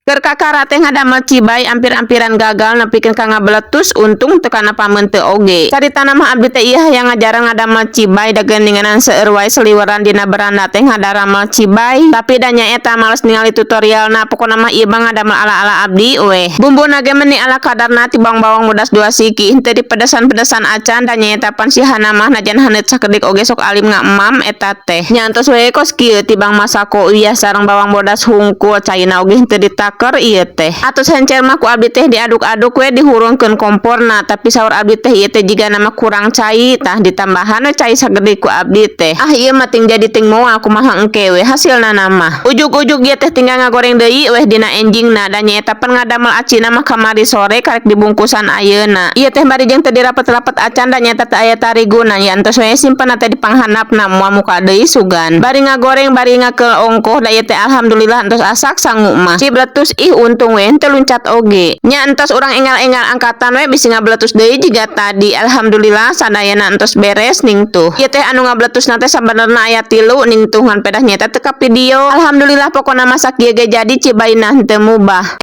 Keur kakara teh ngadamel cibay ampir-ampiran gagal nepikeun ka ngabeletus, untung teu kana pameunte oge. Caritana mah abdi teh ieu hayang ngajaran ngadamel cibay, da geuninganan seueur wae seliweran dina beranda teh ngadaramel cibay. Tapi da nyaeta males ningali tutorialna, pokona mah ieu mah ngadamel ala-ala abdi weh. Bumbuna ge meuni ala kadarna, ti bawang bodas 2 siki, henteu dipedesan-pedesan acan, da nyaeta pan si Hana mah najan haneut sakedik oge sok alim ngaemam eta teh. Nya entos we kos kieu tibang masako uyah sareng bawang bodas hungkul, caina oge henteu ditaker ieu teh. Atos encer mah ku abdi teh diaduk-aduk we, dihurungkeun komporna, tapi saur abdi teh ieu teh jigana mah kurang cai, tah ditambahan we cai sagedik ku abdi teh. Ah, ieu mah ting jadi ting moal, kumaha engke we hasilna mah. Ujug-ujug ieu teh tinggal ngagoreng deui weh dina enjingna, da nyaeta pan ngadamel acina mah kamari sore, karek dibungkusan ayeuna. Ieu teh bari jeung teu dirapet-rapet acan, da nyaeta teu aya tariguna, ya entos we simpen teh di panghandapna, moal muka deui sugan. Bari ngagoreng bari ngakeul ongkoh, da ieu teh alhamdulillah entos asak sangu mah. Cibletus, ih, untung we henteu luncat oge. Nya entos urang enggal-enggal angkatan we, bisi ngabletus deui jiga tadi. Alhamdulillah sadayana entos beres ning tuh. Ieu teh anu ngabletusna teh sabenerna aya 3 ning tuh, ngan pedah nyaeta teu ka video. Alhamdulillah pokona masak ieu ge jadi, cibayna henteu mubah.